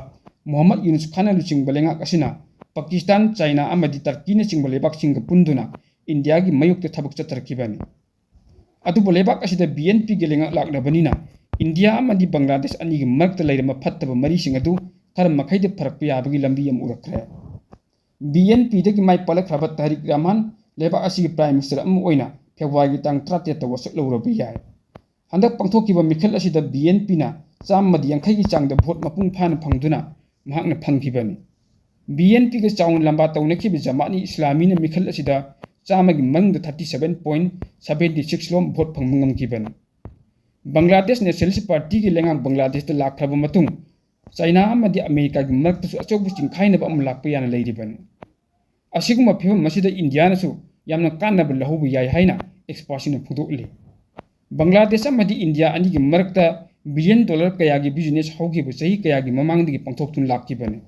ꯃꯣꯍꯝꯃꯗ ꯌꯨꯅꯨꯁ ꯈꯥꯟꯅ ꯂꯨꯆꯤꯡꯕ ꯂꯩꯉꯥꯛ ꯑꯁꯤꯅ ꯄꯥꯀꯤꯁꯇꯥꯟ, ꯆꯥꯏꯅꯥ ꯑꯃꯗꯤ ꯇꯔꯀꯤꯅꯆꯤꯡꯕ ꯂꯩꯕꯥꯛꯁꯤꯡꯒ ꯄꯨꯟꯗꯨꯅ ꯏꯟꯗꯤꯌꯥꯒꯤ ꯃꯥꯌꯣꯛꯇ ꯊꯕꯛ ꯆꯠꯊꯔꯛꯈꯤꯕꯅꯤ꯫ ꯑꯗꯨꯕꯨ ꯂꯩꯕꯥꯛ ꯑꯁꯤꯗ ꯕꯤ ꯑꯦꯟ ꯄꯤꯒꯤ ꯂꯩꯉꯥꯛ ꯂꯥꯛꯂꯕꯅꯤꯅ ꯏꯟꯗꯤꯌꯥ ꯑꯃꯗꯤ ꯕꯪꯒ꯭ꯂꯥꯗꯦꯁ ꯑꯅꯤꯒꯤ ꯃꯔꯛꯇ ꯂꯩꯔꯝꯕ ꯐꯠꯇꯕ ꯃꯔꯤꯁꯤꯡ ꯑꯗꯨ ꯈꯔ ꯃꯈꯩꯗꯤ ꯐꯔꯛꯄ ꯌꯥꯕꯒꯤ ꯂꯝꯕꯤ ꯑꯃ ꯎꯔꯛꯈ꯭ꯔꯦ꯫ ꯕꯤ ꯑꯦꯟ ꯄꯤꯗꯒꯤ ꯃꯥꯏ ꯄꯥꯛꯂꯛꯈ꯭ꯔꯕ ꯇꯥꯔꯤꯛ ꯔꯍꯃꯥꯟ ꯂꯩꯕꯥꯛ ꯑꯁꯤꯒꯤ ꯄ꯭ꯔꯥꯏꯝ ꯃꯤꯅꯤꯁꯇꯔ ꯑꯃ ꯑꯣꯏꯅ ꯐꯦꯕ꯭ꯔꯨꯋꯥꯔꯤꯒꯤ ꯇꯥꯡ ꯇꯔꯥꯇꯔꯦꯠꯇ ꯋꯥꯁꯛ ꯂꯧꯔꯕ ꯌꯥꯏ꯫ ꯍꯟꯗꯛ ꯄꯥꯡꯊꯣꯛꯈꯤꯕ ꯃꯤꯈꯜ ꯑꯁꯤꯗ ꯕꯤ ꯑꯦꯟ ꯄꯤꯅ ꯆꯥꯝꯃꯗꯤ ꯌꯥꯡꯈꯩꯒꯤ ꯆꯥꯡꯗ ꯚꯣꯠ ꯃꯄꯨꯡ ꯐꯥꯅ ꯐꯪꯗꯨꯅ ꯃꯍꯥꯛꯅ ꯐꯪꯈꯤꯕꯅꯤ꯫ ꯕꯤ ꯑꯦꯟ ꯄꯤꯒ ꯆꯥꯎꯅ ꯂꯝꯕꯥ ꯇꯧꯅꯈꯤꯕ ꯖꯃꯥꯠꯅꯤ ꯏꯁꯂꯥꯃꯤꯅ ꯃꯤꯈꯜ ꯑꯁꯤꯗ ꯆꯥꯝꯃꯒꯤ ꯃꯅꯨꯡꯗ thirty seven point seventy six ꯂꯣꯝ ꯚꯣꯠ ꯐꯪꯕ ꯉꯝꯈꯤꯕꯅꯤ꯫ ꯕꯪꯒ꯭ꯂꯥꯗꯦꯁ ꯅꯦꯁꯅꯦꯂꯤꯁ ꯄꯥꯔꯇꯤꯒꯤ ꯂꯩꯉꯥꯛ ꯕꯪꯒ꯭ꯂꯥꯗꯦꯁꯇ ꯂꯥꯛꯈ꯭ꯔꯕ ꯃꯇꯨꯡ ꯆꯥꯏꯅꯥ ꯑꯃꯗꯤ ꯑꯃꯦꯔꯤꯀꯥꯒꯤ ꯃꯔꯛꯇꯁꯨ ꯑꯆꯧꯕ ꯆꯤꯡꯈꯥꯏꯅꯕ ꯑꯃ ꯂꯥꯛꯄ ꯌꯥꯅ ꯂꯩꯔꯤꯕꯅꯤ꯫ ꯑꯁꯤꯒꯨꯝꯕ ꯐꯤꯕꯝ ꯑꯁꯤꯗ ꯏꯟꯗꯤꯌꯥꯅꯁꯨ ꯌꯥꯝꯅ ꯀꯥꯟꯅꯕ ꯂꯧꯍꯧꯕ ꯌꯥꯏ ꯍꯥꯏꯅ ꯑꯦꯛꯁꯄꯥꯔꯠꯁꯤꯡꯅ ꯐꯣꯡꯗꯣꯛꯂꯤ꯫ ꯕꯪꯒ꯭ꯂꯥꯗꯦꯁ ꯑꯃꯗꯤ ꯏꯟꯗꯤꯌꯥ ꯑꯅꯤꯒꯤ ꯃꯔꯛꯇ ꯕꯤꯂꯤꯌꯟ ꯗꯣꯂꯔ ꯀꯌꯥꯒꯤ ꯕꯤꯖꯤꯅꯦꯁ ꯍꯧꯈꯤꯕ ꯆꯍꯤ ꯀꯌꯥꯒꯤ ꯃꯃꯥꯡꯗꯒꯤ ꯄꯥꯡꯊꯣꯛꯇꯨꯅ ꯂꯥꯛꯈꯤꯕꯅꯤ꯫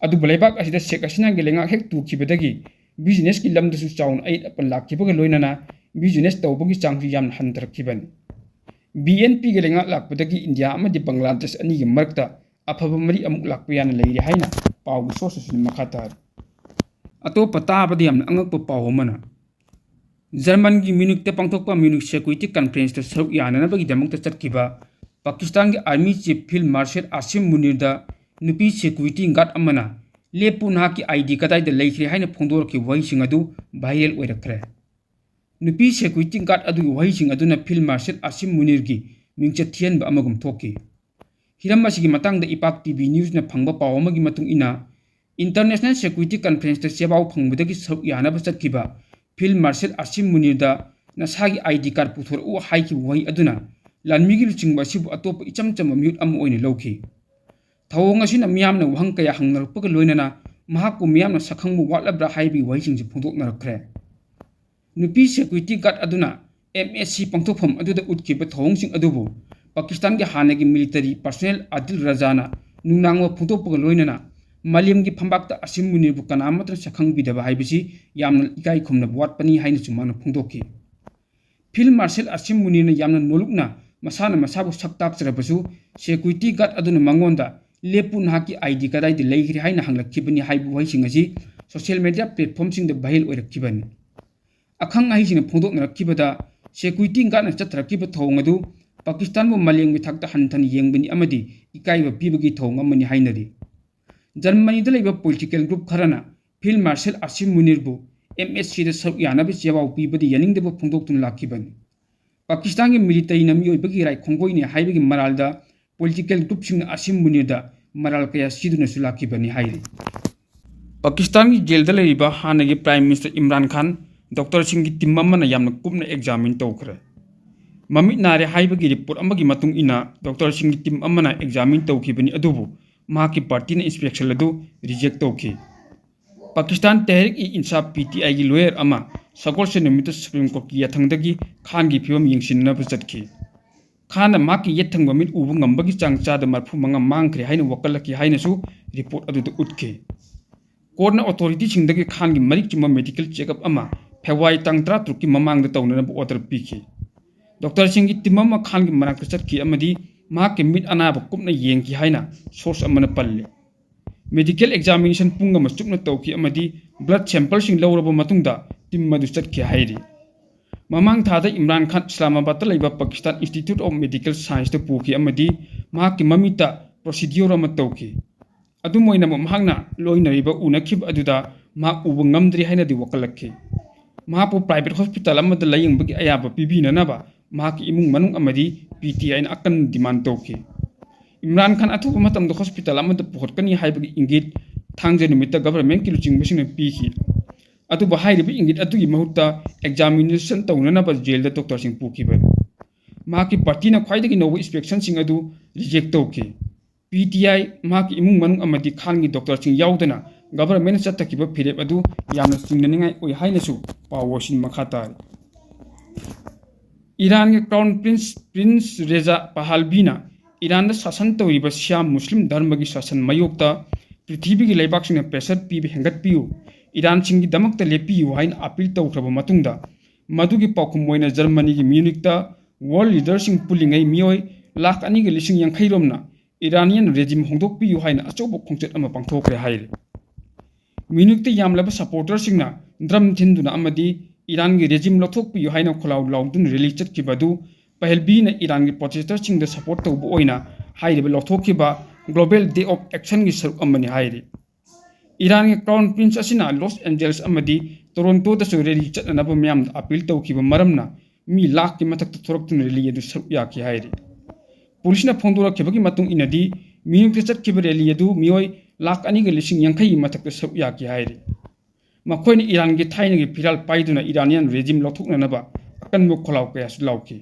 ꯑꯗꯨꯕꯨ ꯂꯩꯕꯥꯛ ꯑꯁꯤꯗ ꯁꯦꯈ ꯍꯁꯤꯅꯥꯒꯤ ꯂꯩꯉꯥꯛ ꯍꯦꯛ ꯇꯨꯈꯤꯕꯗꯒꯤ ꯕꯤꯖꯤꯅꯦꯁꯀꯤ ꯂꯝꯗꯁꯨ ꯆꯥꯎꯅ ꯑꯌꯦꯠ ꯑꯄꯟ ꯂꯥꯛꯈꯤꯕꯒ ꯂꯣꯏꯅꯅ ꯕꯤꯖꯤꯅꯦꯁ ꯇꯧꯕꯒꯤ ꯆꯥꯡꯁꯨ ꯌꯥꯝꯅ ꯍꯟꯊꯔꯛꯈꯤꯕꯅꯤ꯫ ꯕꯤ ꯑꯦꯟ ꯄꯤꯒꯤ ꯂꯩꯉꯥꯛ ꯂꯥꯛꯄꯗꯒꯤ ꯏꯟꯗꯤꯌꯥ ꯑꯃꯗꯤ ꯕꯪꯒ꯭ꯂꯥꯗꯦꯁ ꯑꯅꯤꯒꯤ ꯃꯔꯛꯇ ꯑꯐꯕ ꯃꯔꯤ ꯑꯃꯨꯛ ꯂꯥꯛꯄ ꯌꯥꯅ ꯂꯩꯔꯤ ꯍꯥꯏꯅ ꯄꯥꯎꯒꯤ ꯁꯣꯔꯁ ꯑꯁꯤꯅ ꯃꯈꯥ ꯇꯥꯔꯤ꯫ ꯑꯇꯣꯞꯄ ꯇꯥꯕꯗ ꯌꯥꯝꯅ ꯑꯉꯛꯄ ꯄꯥꯎ ꯑꯃꯅ, ꯖꯔꯃꯟꯒꯤ ꯃ꯭ꯌꯨꯅꯤꯛꯇ ꯄꯥꯡꯊꯣꯛꯄ ꯃ꯭ꯌꯨꯅꯤꯛ ꯁꯦꯀ꯭ꯌꯨꯔꯤꯇꯤ ꯀꯟꯐꯔꯦꯟꯁꯇ ꯁꯔꯨꯛ ꯌꯥꯅꯅꯕꯒꯤꯗꯃꯛꯇ ꯆꯠꯈꯤꯕ ꯄꯥꯀꯤꯁꯇꯥꯟꯒꯤ ꯑꯥꯔꯃꯤ ꯆꯤꯐ ꯐꯤꯜ ꯃꯥꯔꯁꯦꯜ ꯑꯥꯁꯤꯝ ꯃꯨꯅꯤꯔꯗ ꯅꯨꯄꯤ ꯁꯦꯀ꯭ꯌꯨꯔꯤꯇꯤ ꯒꯥꯔꯗ ꯑꯃꯅ "ꯂꯦꯞꯄꯨ, ꯅꯍꯥꯛꯀꯤ ꯑꯥꯏ ꯗꯤ ꯀꯗꯥꯏꯗ ꯂꯩꯈ꯭ꯔꯦ?" ꯍꯥꯏꯅ ꯐꯣꯡꯗꯣꯔꯛꯈꯤꯕ ꯋꯥꯍꯩꯁꯤꯡ ꯑꯗꯨ ꯚꯥꯏꯔꯦꯜ ꯑꯣꯏꯔꯛꯈ꯭ꯔꯦ꯫ ꯅꯨꯄꯤ ꯁꯦꯀ꯭ꯌꯨꯔꯤꯇꯤ ꯒꯥꯔꯗ ꯑꯗꯨꯒꯤ ꯋꯥꯍꯩꯁꯤꯡ ꯑꯗꯨꯅ ꯐꯤꯜ ꯃꯥꯔꯁꯦꯜ ꯑꯥꯁꯤꯝ ꯃꯨꯅꯤꯔꯒꯤ ꯃꯤꯡꯆꯠ ꯊꯤꯍꯟꯕ ꯑꯃꯒꯨꯝ ꯊꯣꯛꯈꯤ꯫ ꯍꯤꯔꯝ ꯑꯁꯤꯒꯤ ꯃꯇꯥꯡꯗ ꯏꯄꯥꯛ ꯇꯤ ꯚꯤ ꯅ꯭ꯌꯨꯁꯅ ꯐꯪꯕ ꯄꯥꯎ ꯑꯃꯒꯤ ꯃꯇꯨꯡ ꯏꯟꯅ, ꯏꯟꯇꯔꯅꯦꯁꯅꯦꯜ ꯁꯦꯀ꯭ꯌꯨꯔꯤꯇꯤ ꯀꯟꯐꯔꯦꯟꯁꯇ ꯆꯦꯕꯥꯎ ꯐꯪꯕꯗꯒꯤ ꯁꯔꯨꯛ ꯌꯥꯅꯕ ꯆꯠꯈꯤꯕ ꯐꯤꯜ ꯃꯥꯔꯁꯦꯜ ꯑꯥꯁꯤꯝ ꯃꯨꯅꯤꯔꯗ "ꯅꯁꯥꯒꯤ ꯑꯥꯏ ꯗꯤ ꯀꯥꯔꯗ ꯄꯨꯊꯣꯔꯛꯎ" ꯍꯥꯏꯈꯤꯕ ꯋꯥꯍꯩ ꯑꯗꯨꯅ ꯂꯥꯟꯃꯤꯒꯤ ꯂꯨꯆꯤꯡꯕ ꯑꯁꯤꯕꯨ ꯑꯇꯣꯞꯄ ꯏꯆꯝ ꯆꯝꯕ ꯃꯤꯍꯨꯠ ꯑꯃ ꯑꯣꯏꯅ ꯂꯧꯈꯤ꯫ ꯊꯧꯑꯣꯡ ꯑꯁꯤꯅ ꯃꯤꯌꯥꯝꯅ ꯋꯥꯍꯪ ꯀꯌꯥ ꯍꯪꯅꯔꯛꯄꯒ ꯂꯣꯏꯅꯅ ꯃꯍꯥꯛꯄꯨ ꯃꯤꯌꯥꯝꯅ ꯁꯛꯈꯪꯕ ꯋꯥꯠꯂꯕ꯭ꯔꯥ ꯍꯥꯏꯕꯒꯤ ꯋꯥꯍꯩꯁꯤꯡꯁꯨ ꯐꯣꯡꯗꯣꯛꯅꯔꯛꯈ꯭ꯔꯦ꯫ ꯅꯨꯄꯤ ꯁꯦꯀ꯭ꯌꯨꯔꯤꯇꯤ ꯒꯥꯔꯗ ꯑꯗꯨꯅ ꯑꯦꯝ ꯑꯦꯁ ꯁꯤ ꯄꯥꯡꯊꯣꯛꯐꯝ ꯑꯗꯨꯗ ꯎꯠꯈꯤꯕ ꯊꯧꯑꯣꯡꯁꯤꯡ ꯑꯗꯨꯕꯨ ꯄꯥꯀꯤꯁꯇꯥꯟꯒꯤ ꯍꯥꯟꯅꯒꯤ ꯃꯤꯂꯤꯇꯔꯤ ꯄꯔꯁꯅꯦꯜ ꯑꯥꯗꯤꯜ ꯔꯖꯥꯅ ꯅꯨꯡꯅꯥꯡꯕ ꯐꯣꯡꯗꯣꯛꯄꯒ ꯂꯣꯏꯅꯅ ꯃꯥꯂꯦꯝꯒꯤ ꯐꯝꯕꯥꯛꯇ ꯑꯥꯁꯤꯝ ꯃꯨꯅꯤꯔꯕꯨ ꯀꯅꯥ ꯑꯃꯠꯇꯅ ꯁꯛꯈꯪꯕꯤꯗꯕ ꯍꯥꯏꯕꯁꯤ ꯌꯥꯝꯅ ꯏꯀꯥꯏ ꯈꯨꯝꯅꯕ ꯋꯥꯠꯄꯅꯤ ꯍꯥꯏꯅꯁꯨ ꯃꯥꯅ ꯐꯣꯡꯗꯣꯛꯈꯤ꯫ ꯐꯤꯜ ꯃꯥꯔꯁꯦꯜ ꯑꯥꯁꯤꯝ ꯃꯨꯅꯤꯔꯅ ꯌꯥꯝꯅ ꯅꯣꯜꯂꯨꯛꯅ ꯃꯁꯥꯅ ꯃꯁꯥꯕꯨ ꯁꯛ ꯇꯥꯛꯆꯔꯕꯁꯨ, ꯁꯦꯀ꯭ꯌꯨꯔꯤꯇꯤ ꯒꯥꯔꯗ ꯑꯗꯨꯅ ꯃꯉꯣꯟꯗ "ꯂꯦꯞꯄꯨ, ꯅꯍꯥꯛꯀꯤ ID ꯀꯗꯥꯏꯗ ꯂꯩꯈ꯭ꯔꯦ?" ꯍꯥꯏꯅ ꯍꯪꯂꯛꯈꯤꯕꯅꯤ ꯍꯥꯏꯕ ꯋꯥꯍꯩꯁꯤꯡ ꯑꯁꯤ social media platformꯁꯤꯡꯗ viral ꯑꯣꯏꯔꯛꯈꯤꯕꯅꯤ꯫ ꯑꯈꯪ ꯑꯍꯩꯁꯤꯡꯅ ꯐꯣꯡꯗꯣꯛꯅꯔꯛꯈꯤꯕꯗ, security guardꯅ ꯆꯠꯊꯔꯛꯈꯤꯕ ꯊꯧꯑꯣꯡ ꯑꯗꯨ ꯄꯥꯀꯤꯁꯇꯥꯟꯕꯨ ꯃꯥꯂꯦꯝꯒꯤ ꯊꯥꯛꯇ ꯍꯟꯊꯅ ꯌꯦꯡꯕꯅꯤ ꯑꯃꯗꯤ ꯏꯀꯥꯏꯕ ꯄꯤꯕꯒꯤ ꯊꯧꯑꯣꯡ ꯑꯃꯅꯤ ꯍꯥꯏꯅꯔꯤ꯫ ꯖꯔꯃꯅꯤꯗ ꯂꯩꯕ political group ꯈꯔꯅ Field Marshal ꯑꯁꯤꯝ ꯃꯨꯅꯤꯔꯕꯨ MHCꯗ ꯁꯔꯨꯛ ꯌꯥꯅꯕ ꯆꯦꯋꯥꯎ ꯄꯤꯕꯗ ꯌꯥꯅꯤꯡꯗꯕ ꯐꯣꯡꯗꯣꯛꯇꯨꯅ ꯂꯥꯛꯈꯤꯕꯅꯤ꯫ ꯄꯥꯀꯤꯁꯇꯥꯟꯒꯤ militaryꯅ ꯃꯤꯑꯣꯏꯕꯒꯤ ꯏꯔꯥꯏ ꯈꯣꯡꯒꯣꯏꯅꯦ ꯍꯥꯏꯕꯒꯤ ꯃꯔꯥꯜꯗ political groupꯁꯤꯡꯅ ꯑꯁꯤꯝ ꯃꯨꯅꯤꯔꯗ ꯃꯔꯥꯜ ꯀꯌꯥ ꯁꯤꯗꯨꯅꯁꯨ ꯂꯥꯛꯈꯤꯕꯅꯤ ꯍꯥꯏꯔꯤ꯫ ꯄꯥꯀꯤꯁꯇꯥꯟꯒꯤ jailꯗ ꯂꯩꯔꯤꯕ ꯍꯥꯟꯅꯒꯤ Prime Minister ꯏꯝꯔꯥꯟ ꯈꯥꯟ doctorꯁꯤꯡꯒꯤ team ꯑꯃꯅ ꯌꯥꯝꯅ ꯀꯨꯞꯅ examine ꯇꯧꯈ꯭ꯔꯦ꯫ ꯃꯃꯤꯠ ꯅꯥꯔꯦ ꯍꯥꯏꯕꯒꯤ report ꯑꯃꯒꯤ ꯃꯇꯨꯡ ꯏꯟꯅ doctorꯁꯤꯡꯒꯤ team ꯑꯃꯅ examine ꯇꯧꯈꯤꯕꯅꯤ, ꯑꯗꯨꯕꯨ ꯃꯍꯥꯛꯀꯤ partyꯅ inspection ꯑꯗꯨ reject ꯇꯧꯈꯤ꯫ ꯄꯥꯀꯤꯁꯇꯥꯟ ꯇꯦꯍꯔꯤꯛ-ꯏ-ꯏꯟꯁꯥꯐ, PTIꯒꯤ lawyer ꯑꯃ ꯁꯒꯣꯜꯁꯦꯟ ꯅꯨꯃꯤꯠꯇ Supreme Courtꯀꯤ ꯌꯥꯊꯪꯗꯒꯤ ꯈꯥꯟꯒꯤ ꯐꯤꯕꯝ ꯌꯦꯡꯁꯤꯟꯅꯕ ꯆꯠꯈꯤ꯫ ꯈꯥꯟꯅ ꯃꯍꯥꯛꯀꯤ ꯌꯦꯠ ꯊꯪꯕ ꯃꯤꯠ ꯎꯕ ꯉꯝꯕꯒꯤ ꯆꯥꯡ ꯆꯥꯗ ꯃꯔꯤꯐꯨ ꯃꯉꯥ ꯃꯥꯡꯈ꯭ꯔꯦ ꯍꯥꯏꯅ ꯋꯥꯀꯠꯂꯛꯈꯤ ꯍꯥꯏꯅꯁꯨ report ꯑꯗꯨꯗ ꯎꯠꯈꯤ꯫ Courtꯅ authorityꯁꯤꯡꯗꯒꯤ ꯈꯥꯟꯒꯤ ꯃꯔꯤꯛ ꯆꯨꯝꯕ medical checkup ꯑꯃ February ꯇꯥꯡ ꯇꯔꯥꯇꯔꯨꯛꯀꯤ ꯃꯃꯥꯡꯗ ꯇꯧꯅꯅꯕ order ꯄꯤꯈꯤ꯫ Doctorꯁꯤꯡꯒꯤ team ꯑꯃ ꯈꯥꯟꯒꯤ ꯃꯅꯥꯛꯇ ꯆꯠꯈꯤ ꯑꯃꯗꯤ ꯃꯍꯥꯛꯀꯤ ꯃꯤꯠ ꯑꯅꯥꯕ ꯀꯨꯞꯅ ꯌꯦꯡꯈꯤ ꯍꯥꯏꯅ source ꯑꯃꯅ ꯄꯜꯂꯤ꯫ Medical examination ꯄꯨꯡ ꯑꯃ ꯆꯨꯞꯅ ꯇꯧꯈꯤ ꯑꯃꯗꯤ blood sampleꯁꯤꯡ ꯂꯧꯔꯕ ꯃꯇꯨꯡꯗ team ꯑꯗꯨ ꯆꯠꯈꯤ ꯍꯥꯏꯔꯤ꯫ ꯃꯃꯥꯡ ꯊꯥꯗ ꯏꯝꯔꯥꯟ ꯈꯥꯟ ꯏꯁꯂꯥꯃꯥꯕꯥꯗꯇ ꯂꯩꯕ Pakistan Institute of Medical Scienceꯇ ꯄꯨꯈꯤ ꯑꯃꯗꯤ ꯃꯍꯥꯛꯀꯤ ꯃꯃꯤꯠꯇ procedure ꯑꯃ ꯇꯧꯈꯤ꯫ ꯑꯗꯨꯝ ꯑꯣꯏꯅꯃꯛ, ꯃꯍꯥꯛꯅ ꯂꯣꯏꯅꯔꯤꯕ ꯎꯅꯈꯤꯕ ꯑꯗꯨꯗ ꯃꯍꯥꯛ ꯎꯕ ꯉꯝꯗ꯭ꯔꯤ ꯍꯥꯏꯅꯗꯤ ꯋꯥꯀꯠꯂꯛꯈꯤ꯫ ꯃꯍꯥꯛꯄꯨ private hospital ꯑꯃꯗ ꯂꯥꯌꯦꯡꯕꯒꯤ ꯑꯌꯥꯕ ꯄꯤꯕꯤꯅꯅꯕ ꯃꯍꯥꯛꯀꯤ ꯏꯃꯨꯡ ꯃꯅꯨꯡ ꯑꯃꯗꯤ PTIꯅ ꯑꯀꯟꯕ demand ꯇꯧꯈꯤ꯫ ꯏꯝꯔꯥꯟ ꯈꯥꯟ ꯑꯊꯨꯕ ꯃꯇꯝꯗ hospital ꯑꯃꯗ ꯄꯨꯈꯠꯀꯅꯤ ꯍꯥꯏꯕꯒꯤ ꯏꯪꯒꯤꯠ ꯊꯥꯡꯖ ꯅꯨꯃꯤꯠꯇ governmentꯀꯤ ꯂꯨꯆꯤꯡꯕꯁꯤꯡꯅ ꯄꯤꯈꯤ꯫ ꯑꯗꯨꯕꯨ ꯍꯥꯏꯔꯤꯕ ꯏꯪꯒꯤꯠ ꯑꯗꯨꯒꯤ ꯃꯍꯨꯠꯇ examination ꯇꯧꯅꯅꯕ jailꯗ doctorꯁꯤꯡ ꯄꯨꯈꯤꯕꯅꯤ꯫ ꯃꯍꯥꯛꯀꯤ partyꯅ ꯈ꯭ꯋꯥꯏꯗꯒꯤ ꯅꯧꯕ inspectionꯁꯤꯡ ꯑꯗꯨ reject ꯇꯧꯈꯤ꯫ PTI, ꯃꯍꯥꯛꯀꯤ ꯏꯃꯨꯡ ꯃꯅꯨꯡ ꯑꯃꯗꯤ ꯈꯥꯟꯒꯤ doctorꯁꯤꯡ ꯌꯥꯎꯗꯅ governmentꯅ ꯆꯠꯊꯈꯤꯕ ꯐꯤꯔꯦꯞ ꯑꯗꯨ ꯌꯥꯝꯅ ꯆꯤꯡꯅꯅꯤꯡꯉꯥꯏ ꯑꯣꯏ ꯍꯥꯏꯅꯁꯨ ꯄꯥꯎ ꯑꯁꯤꯅ ꯃꯈꯥ ꯇꯥꯔꯤ꯫ ꯏꯔꯥꯟꯒꯤ Crown Prince, Prince Reza Pahlaviꯅ ꯏꯔꯥꯟꯗ ꯁꯥꯁꯟ ꯇꯧꯔꯤꯕ ꯁꯤꯌꯥ ꯃꯨꯁꯂꯤꯝ ꯙꯔꯃꯒꯤ ꯁꯥꯁꯟ ꯃꯥꯌꯣꯛꯇ ꯄ꯭ꯔꯤꯊꯤꯕꯤꯒꯤ ꯂꯩꯕꯥꯛꯁꯤꯡꯅ pressure ꯄꯤꯕ ꯍꯦꯟꯒꯠꯄꯤꯌꯨ, ꯏꯔꯥꯟꯁꯤꯡꯒꯤꯗꯃꯛꯇ ꯂꯦꯞꯄꯤꯌꯨ ꯍꯥꯏꯅ appeal ꯇꯧꯈ꯭ꯔꯕ ꯃꯇꯨꯡꯗ, ꯃꯗꯨꯒꯤ ꯄꯥꯎꯈꯨꯝ ꯑꯣꯏꯅ ꯖꯔꯃꯅꯤꯒꯤ ꯃ꯭ꯌꯨꯅꯤꯛꯇ world leaderꯁꯤꯡ ꯄꯨꯜꯂꯤꯉꯩ ꯃꯤꯑꯣꯏ ꯂꯥꯈ ꯑꯅꯤꯒ ꯂꯤꯁꯤꯡ ꯌꯥꯡꯈꯩ ꯔꯣꯝꯅ ꯏꯔꯥꯅꯤꯌꯟ ꯔꯦꯖꯤꯝ ꯍꯣꯡꯗꯣꯛꯄꯤꯌꯨ ꯍꯥꯏꯅ ꯑꯆꯧꯕ ꯈꯣꯡꯆꯠ ꯑꯃ ꯄꯥꯡꯊꯣꯛꯈ꯭ꯔꯦ ꯍꯥꯏꯔꯤ꯫ ꯃ꯭ꯌꯨꯅꯤꯛꯇ ꯌꯥꯝꯂꯕ ꯁꯄꯣꯔꯇꯔꯁꯤꯡꯅ ꯗ꯭ꯔꯝ ꯊꯤꯟꯗꯨꯅ ꯑꯃꯗꯤ ꯏꯔꯥꯟꯒꯤ ꯔꯦꯖꯤꯝ ꯂꯧꯊꯣꯛꯄꯤꯌꯨ ꯍꯥꯏꯅ ꯈꯣꯜꯂꯥꯎ ꯂꯥꯎꯗꯨꯅ ꯔꯦꯂꯤ ꯆꯠꯈꯤꯕ ꯑꯗꯨ ꯄꯍꯦꯜꯕꯤꯅ ꯏꯔꯥꯟꯒꯤ ꯄ꯭ꯔꯣꯇꯦꯁꯇꯔꯁꯤꯡꯗ ꯁꯄꯣꯔꯠ ꯇꯧꯕ ꯑꯣꯏꯅ ꯍꯥꯏꯔꯤꯕ ꯂꯧꯊꯣꯛꯈꯤꯕ ꯒ꯭ꯂꯣꯕꯦꯜ ꯗꯦ ꯑꯣꯐ ꯑꯦꯛꯁꯟꯒꯤ ꯁꯔꯨꯛ ꯑꯃꯅꯤ ꯍꯥꯏꯔꯤ꯫ ꯏꯔꯥꯟꯒꯤ ꯀ꯭ꯔꯥꯎꯟ ꯄ꯭ꯔꯤꯟꯁ ꯑꯁꯤꯅ ꯂꯣꯁ ꯑꯦꯟꯖꯦꯂꯁ ꯑꯃꯗꯤ ꯇꯣꯔꯣꯟꯇꯣꯗꯁꯨ ꯔꯦꯂꯤ ꯆꯠꯅꯅꯕ ꯃꯤꯌꯥꯝꯗ ꯑꯄꯤꯜ ꯇꯧꯈꯤꯕ ꯃꯔꯝꯅ ꯃꯤ ꯂꯥꯛꯀꯤ ꯃꯊꯛꯇ ꯊꯣꯔꯛꯇꯨꯅ ꯔꯦꯂꯤ ꯑꯗꯨ ꯁꯔꯨꯛ ꯌꯥꯈꯤ ꯍꯥꯏꯔꯤ꯫ ꯄꯨꯂꯤꯁꯅ ꯐꯣꯡꯗꯣꯔꯛꯈꯤꯕꯒꯤ ꯃꯇꯨꯡ ꯏꯟꯅꯗꯤ ꯃ꯭ꯌꯨꯅꯤꯛꯇ ꯆꯠꯈꯤꯕ ꯔꯦꯂꯤ ꯑꯗꯨ ꯃꯤꯑꯣꯏ ꯂꯥꯛ ꯑꯅꯤꯒ ꯂꯤꯁꯤꯡ ꯌꯥꯡꯈꯩꯒꯤ ꯃꯊꯛꯇ ꯁꯔꯨꯛ ꯌꯥꯈꯤ ꯍꯥꯏꯔꯤ꯫ ꯃꯈꯣꯏꯅ ꯏꯔꯥꯟꯒꯤ ꯊꯥꯏꯅꯒꯤ ꯐꯤꯔꯥꯜ ꯄꯥꯏꯗꯨꯅ ꯏꯔꯥꯅꯤꯌꯟ ꯔꯦꯖꯤꯝ ꯂꯧꯊꯣꯛꯅꯅꯕ ꯑꯀꯟꯕ ꯈꯣꯜꯂꯥꯎ ꯀꯌꯥꯁꯨ ꯂꯥꯎꯈꯤ꯫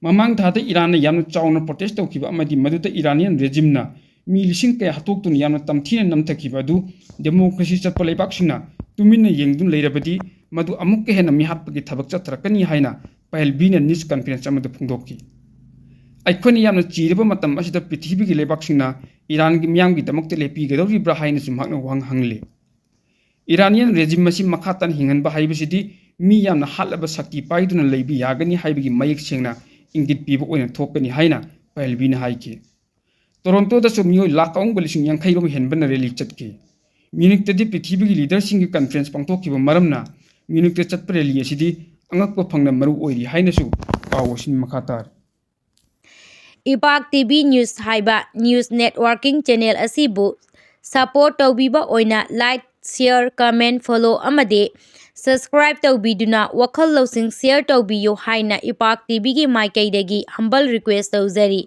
ꯃꯃꯥꯡ ꯊꯥꯗ ꯏꯔꯥꯟꯅ ꯌꯥꯝꯅ ꯆꯥꯎꯅ ꯄ꯭ꯔꯣꯇꯦꯁ ꯇꯧꯈꯤꯕ ꯑꯃꯗꯤ ꯃꯗꯨꯗ ꯏꯔꯥꯅꯤꯌꯟ ꯔꯦꯖꯤꯝꯅ ꯃꯤ ꯂꯤꯁꯤꯡ ꯀꯌꯥ ꯍꯥꯠꯇꯣꯛꯇꯨꯅ ꯌꯥꯝꯅ ꯇꯝꯊꯤꯅ ꯅꯝꯊꯈꯤꯕ ꯑꯗꯨ ꯗꯦꯃꯣꯀ꯭ꯔꯦꯁꯤ ꯆꯠꯄ ꯂꯩꯕꯥꯛꯁꯤꯡꯅ ꯇꯨꯃꯤꯟꯅ ꯌꯦꯡꯗꯨꯅ ꯂꯩꯔꯕꯗꯤ ꯃꯗꯨ ꯑꯃꯨꯛꯀ ꯍꯦꯟꯅ ꯃꯤꯍꯥꯠꯄꯒꯤ ꯊꯕꯛ ꯆꯠꯊꯔꯛꯀꯅꯤ ꯍꯥꯏꯅ ꯄꯍꯦꯜꯕꯤꯅ ꯅ꯭ꯌꯨꯁ ꯀꯟꯐꯔꯦꯟꯁ ꯑꯃꯗ ꯐꯣꯡꯗꯣꯛꯈꯤ꯫ ꯑꯩꯈꯣꯏꯅ ꯌꯥꯝꯅ ꯆꯤꯔꯕ ꯃꯇꯝ ꯑꯁꯤꯗ ꯄ꯭ꯔꯤꯊꯤꯕꯤꯒꯤ ꯂꯩꯕꯥꯛꯁꯤꯡꯅ ꯏꯔꯥꯟꯒꯤ ꯃꯤꯌꯥꯝꯒꯤꯗꯃꯛꯇ ꯂꯦꯞꯄꯤꯒꯗꯧꯔꯤꯕ꯭ꯔꯥ ꯍꯥꯏꯅꯁꯨ ꯃꯍꯥꯛꯅ ꯋꯥꯍꯪ ꯍꯪꯂꯤ꯫ ꯏꯔꯥꯅꯤꯌꯟ ꯔꯦꯖꯤꯝ ꯑꯁꯤ ꯃꯈꯥ ꯇꯥꯅ ꯍꯤꯡꯍꯟꯕ ꯍꯥꯏꯕꯁꯤꯗꯤ ꯃꯤ ꯌꯥꯝꯅ ꯍꯥꯠꯂꯕ ꯁꯛꯇꯤ ꯄꯥꯏꯗꯨꯅ ꯂꯩꯕ ꯌꯥꯒꯅꯤ ꯍꯥꯏꯕꯒꯤ ꯃꯌꯦꯛ ꯁꯦꯡꯅ ꯏꯪꯒꯤꯠ ꯄꯤꯕ ꯑꯣꯏꯅ ꯊꯣꯛꯀꯅꯤ ꯍꯥꯏꯅ ꯄꯍꯦꯜꯕꯤꯅ ꯍꯥꯏꯈꯤ꯫ ꯇꯣꯔꯣꯟꯇꯣꯗꯁꯨ ꯃꯤꯑꯣꯏ ꯂꯥꯈ ꯑꯍꯨꯝꯒ ꯂꯤꯁꯤꯡ ꯌꯥꯡꯈꯩꯔꯣꯝ ꯍꯦꯟꯕꯅ ꯔꯦꯂꯤ ꯆꯠꯈꯤ꯫ ꯃ꯭ꯌꯨꯅꯤꯛꯇꯗꯤ ꯄ꯭ꯔꯤꯊꯤꯕꯤꯒꯤ ꯂꯤꯗꯔꯁꯤꯡꯒꯤ ꯀꯟꯐꯔꯦꯟꯁ ꯄꯥꯡꯊꯣꯛꯈꯤꯕ ꯃꯔꯝꯅ ꯃ꯭ꯌꯨꯅꯤꯛꯇ ꯆꯠꯄ ꯔꯦꯂꯤ ꯑꯁꯤꯗꯤ ꯑꯉꯛꯄ ꯐꯪꯅ ꯃꯔꯨ ꯑꯣꯏꯔꯤ ꯍꯥꯏꯅꯁꯨ ꯄꯥꯎ ꯑꯁꯤꯅ ꯃꯈꯥ ꯇꯥꯔꯤ꯫ ꯏꯄꯥꯛ ꯇꯤ ꯚꯤ ꯅ꯭ꯌꯨꯁ ꯍꯥꯏꯕ ꯅ꯭ꯌꯨꯁ ꯅꯦꯠꯋꯥꯔꯀꯤꯡ ꯆꯦꯅꯦꯜ ꯑꯁꯤꯕꯨ ꯁꯄꯣꯔꯠ ꯇꯧꯕꯤꯕ ꯑꯣꯏꯅ ꯂꯥꯏꯛ, ꯁꯤꯌꯔ, ꯀꯃꯦꯟ, ꯐꯣꯂꯣ ꯑꯃꯗꯤ ꯁꯕꯁꯀ꯭ꯔꯥꯏꯕ ꯇꯧꯕꯤꯗꯨꯅ ꯋꯥꯈꯜ ꯂꯧꯁꯤꯡ ꯁꯤꯌꯔ ꯇꯧꯕꯤꯌꯨ ꯍꯥꯏꯅ ꯏꯄꯥꯛ ꯇꯤ ꯚꯤꯒꯤ ꯃꯥꯏꯀꯩꯗꯒꯤ ꯍꯝꯕꯜ ꯔꯤꯀ꯭ꯋꯦꯁ ꯇꯧꯖꯔꯤ꯫